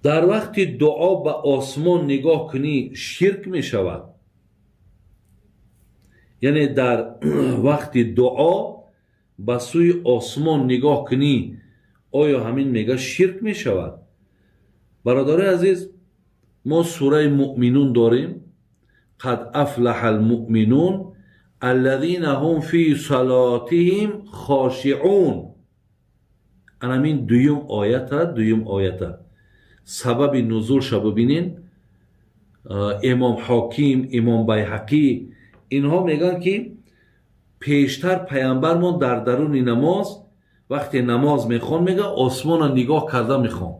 Дар вақти дуо ба осмон нигоҳ кунӣ, ширк мешавад? Яъне дар вақти дуо ба сӯи осмон нигоҳ кунӣ, оё ҳамин мега ширк мешавад? Бародарои азиз, мо сураи Муъминун дорем. Қад афлаҳа алмуъминун аллазина ҳум фи салотиҳим хошиъун. Анамин дуюм оята, дуюм оята сабаби нузулша бибинен. Имом Ҳоким, Имом Байҳақӣ инҳо мегӯянд, ки пештар паямбармон дар даруни намоз, вақте намоз мехон, мега осмонро нигоҳ карда мехон.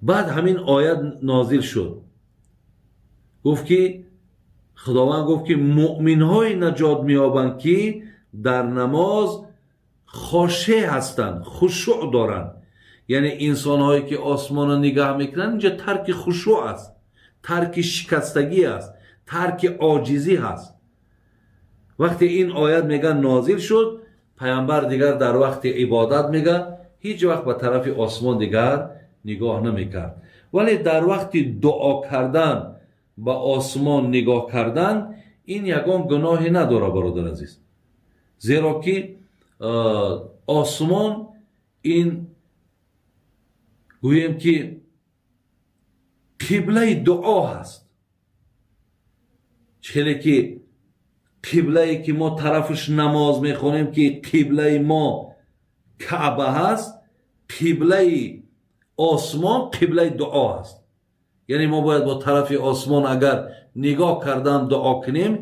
Баъд ҳамин оят нозил шуд, гуфт ки Худованд гуфт ки муъминҳое наҷот меёбанд, ки дар намоз хошеъ ҳастанд, хушӯъ доранд. Яъне инсонҳое ки осмонро нигаҳ мекунанд, инҷа тарки хушӯъ аст, тарки шикастагӣ аст, тарки оҷизӣ ҳаст. Вақте ин оят мега нозил шуд, паямбар дигар дар вақти ибодат мега ҳеҷ вақт ба тарафи осмон дигар нигоҳ намекард. Вале дар вақти дуо кардан ба осмон нигоҳ кардан ин ягон гуноҳе надорад, бародар азиз, зеро ки осмон ин гӯем ки қиблаи дуо ҳаст. Хеле ки қиблае ки мо тарафаш намоз мехонем, ки қиблаи мо Каъба ҳаст, қиблаи осмон қиблаи дуо ҳаст. Яъне мо бояд бо тарафи осмон агар нигоҳ кардан дуо кунем,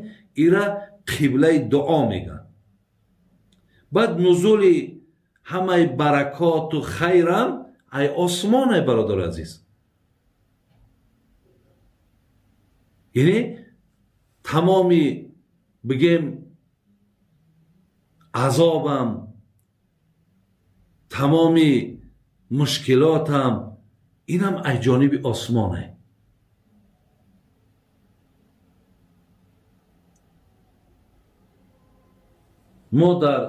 ира қиблаи дуо мегӯянд. Баъд нузули ҳамаи баракоту хайрам ай осмоне, бародари азиз. Яъне тамоми бигем азобам, тамоми мушкилотам инам аз ҷониби осмоне. Мо дар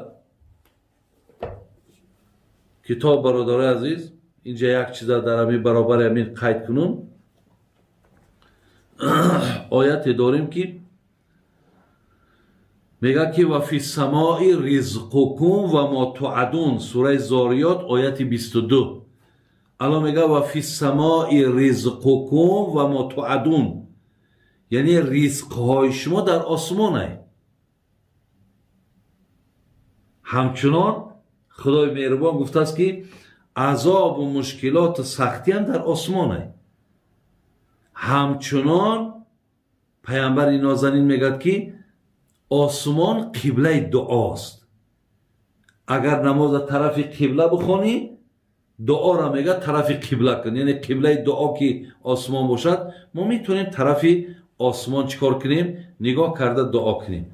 китоб, бародарои азиз, инҷа як чиза дар ҳамин баробари ҳамин қайд кунум. Ояте дорем, ки мегӯяд ки ва фи самои ризқукум ва мо туъадун, сураи Зориёт, ояти 22. Алло мегӯяд: ва фи самои ризқукум ва мо туъадун, яъне ризқҳои шумо дар осмоне. Ҳамчунон Худои меҳрубон гуфтааст, ки азобу мушкилоту сахтиам дар осмоне. Ҳамчунон паямбари нозанин мегӯяд, ки осмон қиблаи дуост. Агар намоза тарафи қибла бихонӣ, дуоро мегӯяд тарафи қибла кун. Яъне қиблаи дуо ки осмон бошад, мо метавонем тарафи осмон чӣ кор кунем? Нигоҳ карда дуо кунем.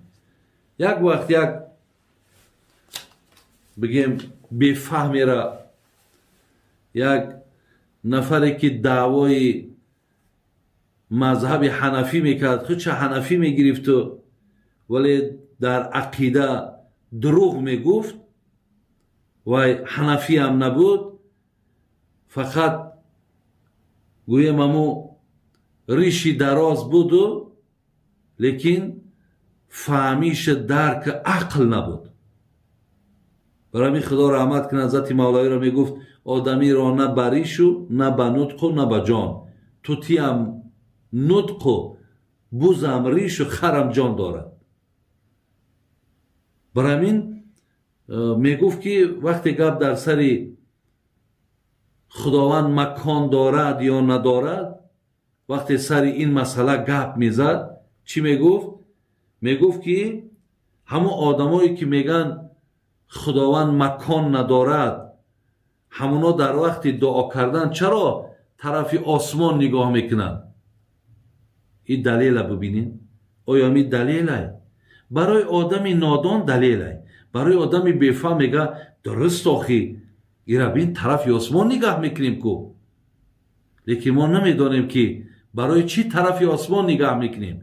Як вақт як бигем бефаҳмера, як нафаре ки даъвои мазҳаби ҳанафӣ мекард, худша ҳанафӣ мегирифту, вале дар ақида дурӯғ мегуфт, вай ҳанафиам набуд, фақат гӯем аму риши дароз буду, лекин фаҳмиша, дарки ақл набуд. Барои ҳамин Худо раҳмат кунад ҳазрати Мавлавиро, мегуфт: одамиро на ба ришу, на ба нутқу, на ба ҷон, тутиам нутқу, бузам ришу, харам ҷон дорад. Барои ҳамин мегуфт, ки вақте гап дар сари Худованд макон дорад ё надорад, вақте сари ин масъала гап мезад, чӣ мегуфт? Мегуфт, ки ҳамон одамое ки мегӯянд Худованд макон надорад, ҳамуно дар вақти дуо кардан чаро тарафи осмон нигоҳ мекунанд? Ин далела бибинед, оё ҳамин далелай? Барои одами нодон далелай, барои одами бефаҳм мега дуруст, охи ира бин, тарафи осмон нигаҳ мекунем ку. Лекин мо намедонем, ки барои чӣ тарафи осмон нигаҳ мекунем.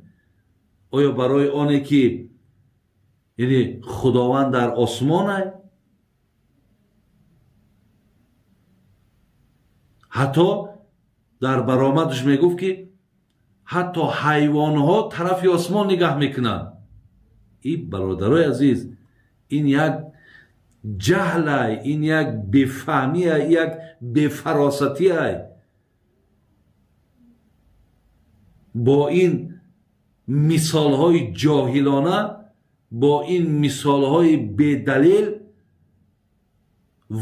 Оё барои оне ки яъне Худованд дар осмонай? Ҳатто дар баромадаш мегуфт, ки ҳатто ҳайвонҳо тарафи осмон нигаҳ мекунанд. И бародарои азиз, ин як ҷаҳлай, ин як бефаҳмия, як бефаросатиай. Бо ин мисолҳои ҷоҳилона, бо ин мисолҳои бедалел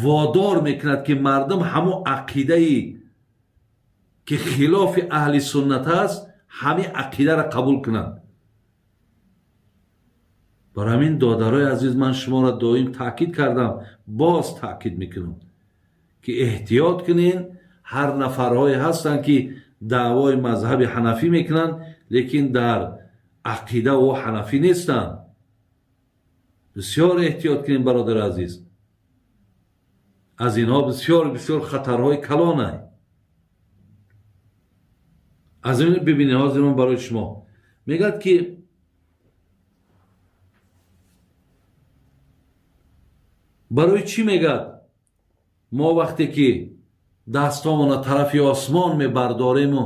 водор мекунад, ки мардум ҳамун ақидае ки хилофи аҳли суннат аст, ҳамин ақидаро қабул кунанд. Бар ҳамин, додарои азиз, ман шуморо доим таъкид кардам, боз таъкид мекунам, ки эҳтиёт кунен. Ҳар нафарҳое ҳастанд, ки даъвои мазҳаби ҳанафӣ мекунанд, лекин дар ақида ӯ ҳанафӣ нестанд. Бисёр эҳтиёт кунем, бародари азиз, аз инҳо бисёр бисёр хатарҳои калонай. Аз ин бибинед, ҳозир ман барои шумо мегӯяд, ки барои чӣ мегӯяд, мо вақте ки дастҳомона тарафи осмон мебардорему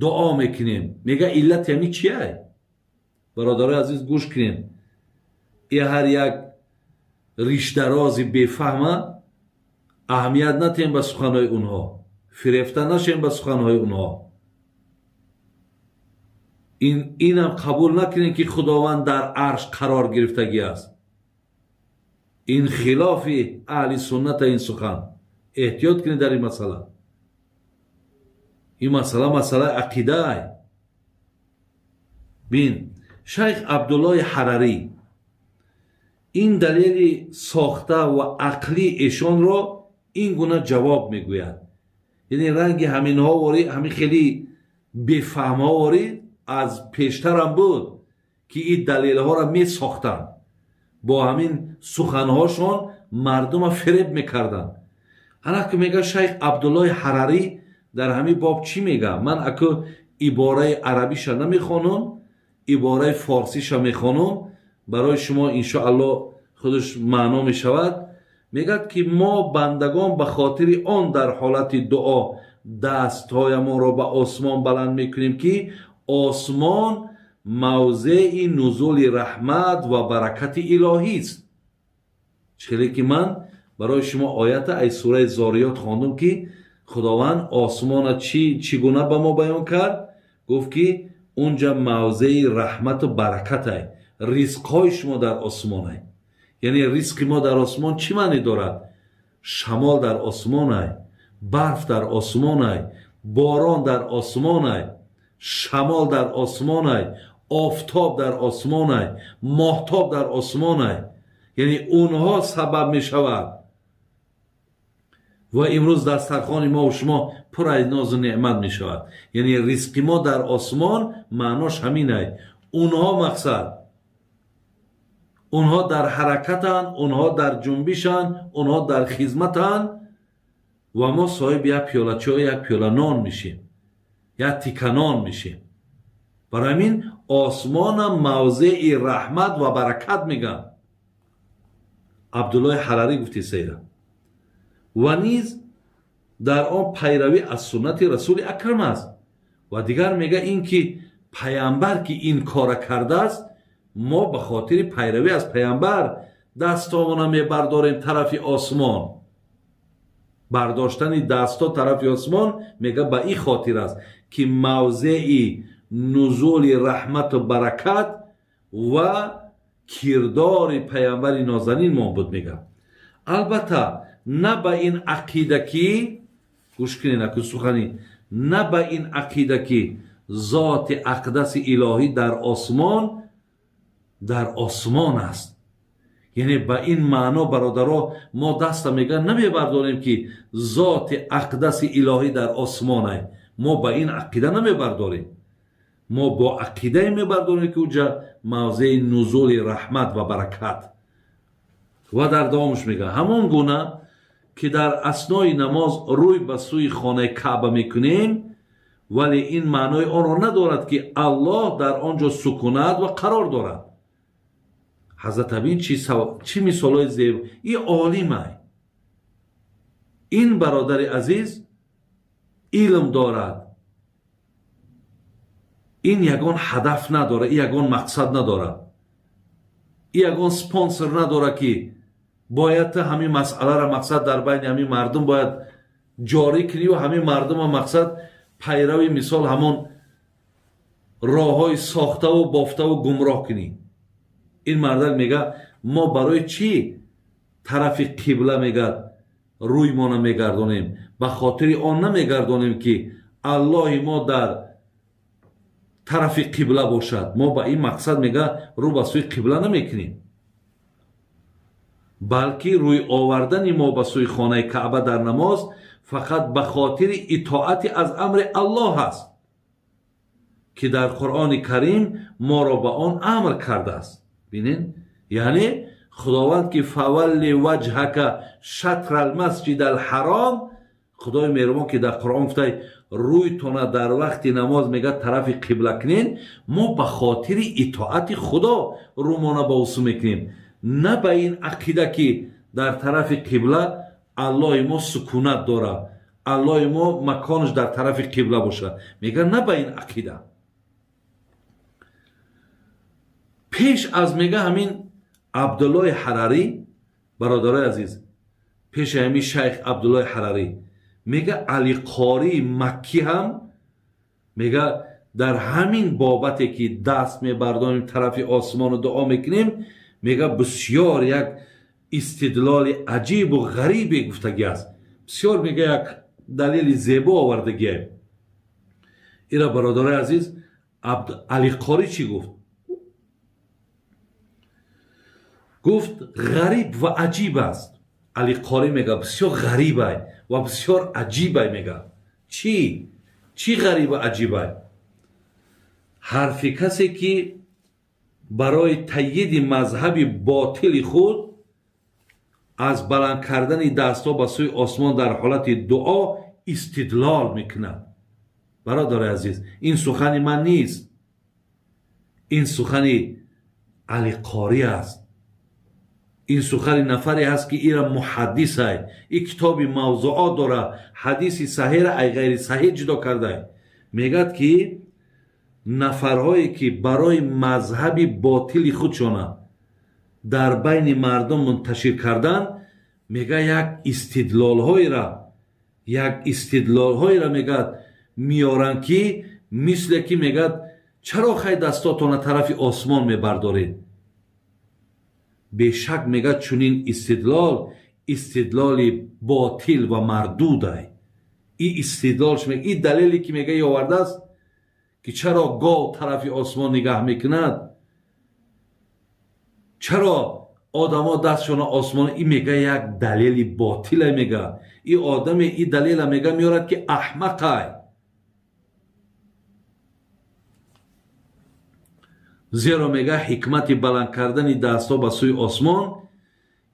дуо мекунем, мега иллати ҳамин чиай? Бародарои азиз, гӯш кунем. И ҳар як ришдарози бефаҳма аҳамият натиҳем ба суханҳои онҳо, фирефта нашем ба суханҳои онҳо. Инам қабул накунем, ки Худованд дар арш қарор гирифтагӣ аст. Ин хилофи аҳли сунната ин сухан. Эҳтиёт кунед дар ин масъала. Ин масъала масъалаи ақидаай. Бин, шайх Абдуллои Ҳарарӣ ин далели сохта ва ақлии эшонро ин гуна ҷавоб мегӯяд. Яъне ранги ҳаминҳо ворӣ, ҳамин хеле бефаҳмҳо ворӣ аз пештарам буд, ки ин далелҳоро месохтанд, бо ҳамин суханҳошон мардума фиреб мекарданд. Ана ки мега шайх Абдуллои Ҳарарӣ дар ҳамин боб чӣ мега? Ман аку ибораи арабиша намехонам, ибораи форсиша мехонам барои шумо, иншоалло худаш маъно мешавад. Мегӯяд, ки мо бандагон ба хотири он дар ҳолати дуо дастҳоямонро ба осмон баланд мекунем, ки осмон мавзеи нузули раҳмат ва баракати илоҳист. Хеле ки ман барои шумо оята аз сураи Зориёт хондум, ки Худованд осмона чӣ гуна ба мо баён кард, гуфт, ки унҷа мавзеи раҳмату баракатай, ризқҳои шумо дар осмонай. Яъне ризқи мо дар осмон чӣ маъне дорад? Шамол дар осмонай, барф дар осмонай, борон дар осмонай, шамол дар осмонай, офтоб дар осмонай, моҳтоб дар осмонай. Яъне онҳо сабаб мешавад ва имрӯз дастархони мо шумо пур аз нозу неъмат мешавад. Яъне ризқи мо дар осмон маънош ҳаминай. Онҳо мақсад, онҳо дар ҳаракатанд, онҳо дар ҷунбишанд, онҳо дар хизматанд ва мо соҳиби як пиёла чой, як пиёла нон мешем, як тика нон мешем. Барои ҳамин осмонам мавзеи раҳмат ва баракат мегӯянд. Абдуллои Ҳарарӣ гуфти сейра. Ва низ дар он пайравӣ аз суннати Расули Акрам аст. Ва дигар мега ин ки паямбар ки ин кора кардааст, мо ба хотири пайравӣ аз паямбар дастомона мебардорем тарафи осмон. Бардоштани дастҳо тарафи осмон, мега, ба ин хотир аст, ки мавзеи нузули раҳмату баракат ва кирдори паямбари нозанинмон буд, мега. Албатта, на ба ин ақида, ки гӯш кунед аку сухани, на ба ин ақида, ки зоти ақдаси илоҳӣ дар осмон аст. Яъне ба ин маъно, бародаро, мо даста, мега, намебардорем, ки зоти ақдаси илоҳӣ дар осмонай. Мо ба ин ақида намебардорем. Мо бо ақидае мебардорем, ки уҷа мавзеи нузули раҳмат ва баракат. Ва дар давомаш мега: ҳамон гуна ки дар аснои намоз рӯй ба сӯи хонаи Каъба мекунем, вале ин маънои онро надорад, ки Аллоҳ дар он ҷо сукунат ва қарор дорад. Ҳазрат абин чӣ мисолҳои зеб! И олимай, ин бародари азиз. Илм дорад, ин ягон ҳадаф надорад, ин ягон мақсад надорад, ин ягон спонсор надорад, ки бояд ту ҳамин масъаларо мақсад дар байни ҳамин мардум бояд ҷорӣ кунӣ ва ҳамин мардума мақсад пайрави мисол ҳамон роҳҳои сохтаву бофтаву гумроҳ кунӣ. Ин мардак мега, мо барои чӣ тарафи қибла мегад рӯймона мегардонем? Ба хотири он намегардонем, ки Аллоҳи мо дар тарафи қибла бошад. Мо ба ин мақсад мега рӯ ба сӯи қибла намекунем, балки рӯй овардани мо ба сӯи хонаи Каъба дар намоз фақат ба хотири итоати аз амри Аллоҳ аст, ки дар Қуръони Карим моро ба он амр кардааст. Бинед, яъне Худованд ки فول وجهك شطر المسجد الحرام, Худои меҳрубон ки дар Қуръон гуфтай, рӯйтона дар вақти намоз мега тарафи қибла кунен, мо ба хотири итоати Худо рӯмона ба ӯ сӯ мекунем, на ба ин ақида, ки дар тарафи қибла Аллоҳи мо сукунат дорад, Аллоҳи мо маконаш дар тарафи қибла бошад. Мега, на ба ин ақида. Пеш аз мега ҳамин Абдуллоҳи Ҳарарӣ, бародарои азиз, пеши ҳамин шайх Абдуллоҳи Ҳарарӣ мега Алиқории Маккӣ ҳам мега дар ҳамин бобате, ки даст мебардонем тарафи осмону дуо мекунем, мега бисёр як истидлоли аҷибу ғарибе гуфтагӣ аст. Бисёр мега як далели зебо овардагие. Ира, бародарои азиз, Алиқорӣ чӣ гуфт? Гуфт, ғариб ва аҷиб аст. Алиқорӣ мега, бисёр ғарибай ва бисёр аҷибай. Мега, чӣ ғарибу аҷибай? Ҳарфи касе, ки барои таъйиди мазҳаби ботили худ аз баланд кардани дастҳо ба сӯи осмон дар ҳолати дуо истидлол мекунад. Бародари азиз, ин сухани ман нест, ин сухани Алиқорӣ аст, ин сухани нафаре ҳаст, ки ира муҳаддисай, ин китоби мавзуот дора, ҳадиси саҳеҳра ай ғайри саҳеҳ ҷудо кардай. Мегӯяд, ки нафарҳое, ки барои мазҳаби ботили худшона дар байни мардум мунташир кардан, мега як истидлолҳоеро мегӯяд меоранд, ки мисле ки мегӯяд, чаро хай дастотона тарафи осмон мебардоред? Бешак мегӯяд, чунин истидлол истидлоли ботил ва мардудай. И истидлолш, и далеле, ки мега овардааст, ки чаро гов тарафи осмон нигаҳ мекунад, чаро одамо дастшона осмон, и мега як далели ботиле. Мега, и одаме и далела мега меорад, ки аҳмақай. Зеро мега ҳикмати баланд кардани дастҳо ба сӯи осмон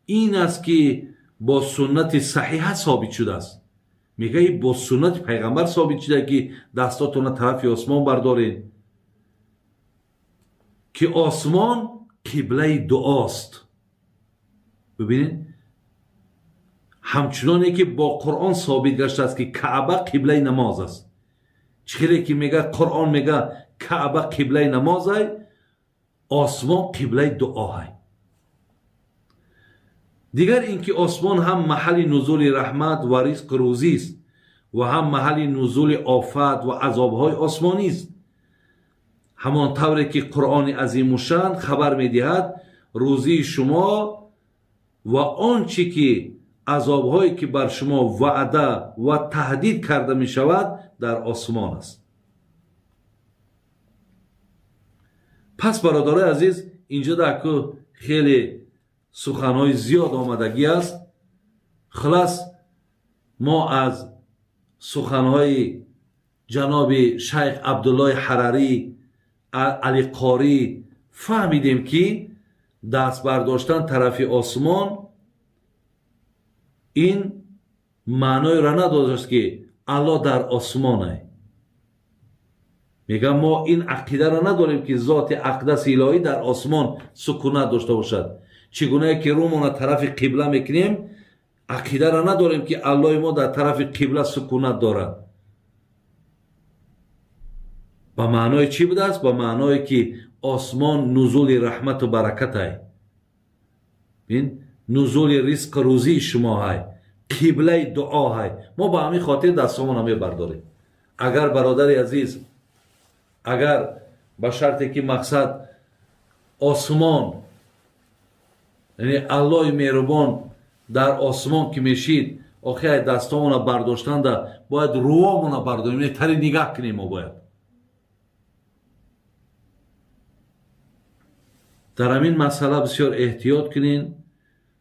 ин аст, ки бо суннати саҳиҳа собит шудааст. Мега, и бо суннати пайғамбар собит шуда, ки дастотона тарафи осмон бардоред, ки осмон қиблаи дуост. Бибинед, ҳамчуноне ки бо Қуръон собит гаштааст, ки Каъба қиблаи намоз аст. Чӣ хеле ки мега Қуръон мега Каъба қиблаи намозай, осмон қиблаи дуоҳай. Дигар ин ки осмон ҳам маҳалли нузули раҳмат ва ризқу рӯзист ва ҳам маҳалли нузули офат ва азобҳои осмонист, ҳамон тавре ки Қуръони азимушшан хабар медиҳад: рӯзии шумо ва он чӣ ки азобҳое, ки бар шумо ваъда ва таҳдид карда мешавад, дар осмон аст. Пас, бародарои азиз, инҷо даку хеле суханҳои зиёд омадагӣ аст. Хулас, мо аз суханҳои ҷаноби шайх Абдуллоҳи Ҳарарӣ, Алиқорӣ фаҳмидем, ки даст бардоштан тарафи осмон ин маъноеро надошт, ки Аллоҳ дар осмонай. Мегӯям, мо ин ақидаро надорем, ки зоти ақдаси илоҳӣ дар осмон сукунат дошта бошад. Чӣ гунае ки рӯмона тарафи қибла мекунем, ақидаро надорем, ки Аллоҳи мо дар тарафи қибла сукунат дорад. Ба маънои чӣ будааст? Ба маъное ки осмон нузули раҳмату баракатай, бин, нузули ризқу рӯзии шумо ҳай, қиблаи дуо ҳай. Мо ба ҳамин хотир дастомона мебардорем. Агар, бародари азиз, агар ба шарте ки мақсад осмон, яъне Аллоҳи меҳрубон дар осмон ки мешид, охи ай дастомона бардоштанда бояд рӯомона бардорем, тари нигаҳ кунем. Мо бояд дар ҳамин масъала бисёр эҳтиёт кунем,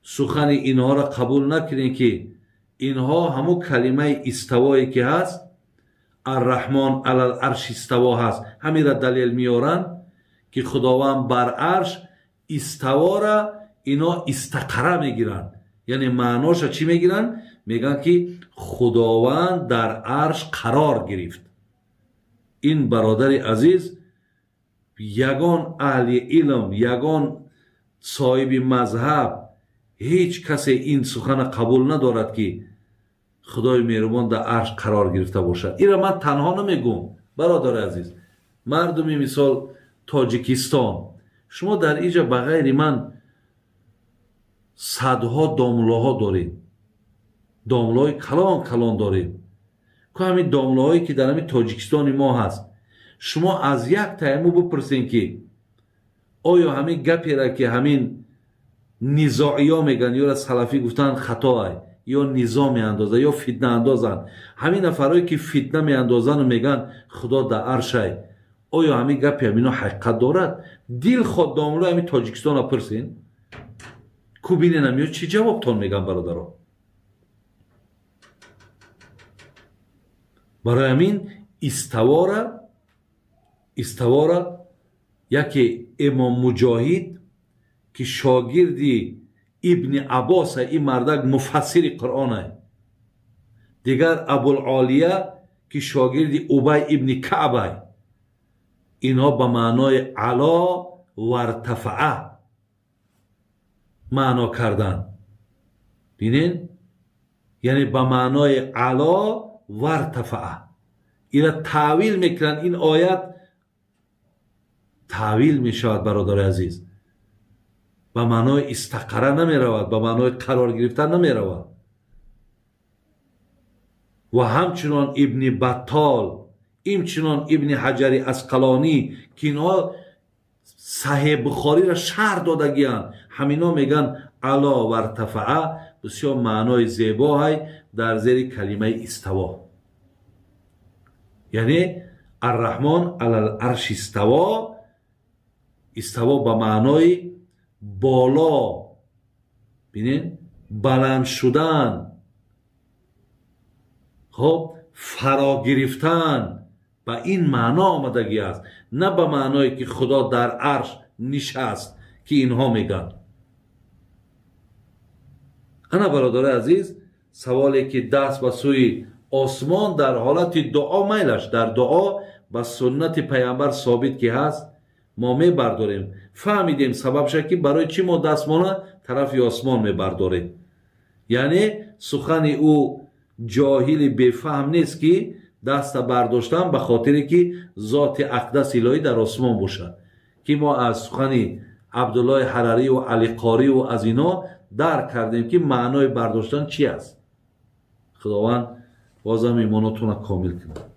сухани инҳоро қабул накунем, ки инҳо ҳамун калимаи иставое ки ҳаст, Арраҳмон алал арш иставо ҳаст, ҳаминра далел меоранд, ки Худованд бар арш иставора ино истақара мегиранд. Яъне маъноша чӣ мегиранд? Мегӯянд, ки Худованд дар арш қарор гирифт. Ин, бародари азиз, ягон аҳли илм, ягон соҳиби мазҳаб, ҳеҷ касе ин сухана қабул надорад, ки Худои меҳрубон дар арш қарор гирифта бошад. Инро ман танҳо намегӯм, бародари азиз. Мардуми, мисол, Тоҷикистон, шумо дар инҷа ба ғайри ман садҳо домлоҳо доред, домлоҳои калон калон доред. Ку ҳамин домлоҳое ки дар ҳамин Тоҷикистони мо ҳаст, шумо аз як тайму бипурсен, ки оё ҳамин гапера, ки ҳамин низоиё мегӯянд, ёра салафӣ гуфтан хатоай, ё низо меандозанд, ё фитна андозанд, ҳамин нафарое ки фитна меандозану мегӯянд Худо дар аршай, оё ҳамин гапи ҳамино ҳақиқат дорад? Дилхоҳ домлои ҳамин Тоҷикистонро пурсен, ку биненам, ё чӣ ҷавобтон мегӯям, бародаро. Барои ҳамин иставора яке Имом Муҷоҳид, ки шогирди Ибни Аббоса, ин мардак муфассири Қуръонай, дигар Абулолия, ки шогирди Убай ибни Каъбай, инҳо ба маънои ало вартафаа маъно карданд. Бинен, яъне ба маънои ало вартафаа ира таъвил мекунанд. Ин оят таъвил мешавад, бародари азиз, ба маънои истақара намеравад, ба маънои қарор гирифтан намеравад. Ва ҳамчунон Ибни Баттол, инчунон Ибни Ҳаҷари Асқалонӣ, ки инҳо Саҳеҳ Бухориро шарҳ додагианд, ҳамино мегӯянд ало вартафаа бисёр маънои зебоҳай дар зери калимаи иставо, яъне Арраҳмон алал арш иставо, иставо ба маънои боло, бинен, баланд шудан, хоб, фаро гирифтан, ба ин маъно омадагӣ аст, на ба маъное ки Худо дар арш нишаст, ки инҳо мегӯянд. Ана, бародари азиз, саволе ки даст ба сӯи осмон дар ҳолати дуо, майлаш, дар дуо ба суннати Паямбар собит ки ҳаст, мо мебардорем. Фаҳмидем сабабша, ки барои чӣ мо дастмона тарафи осмон мебардорем. Яъне сухани ӯ ҷоҳили бефаҳм нест, ки даста бардоштан ба хотире ки зоти ақдас илоҳӣ дар осмон бошад, ки мо аз сухани Абдуллоҳи Ҳарариву Алиқориву аз ино дарк кардем, ки маънои бардоштан чи аст. Худованд бозам имонотонро комил кунад.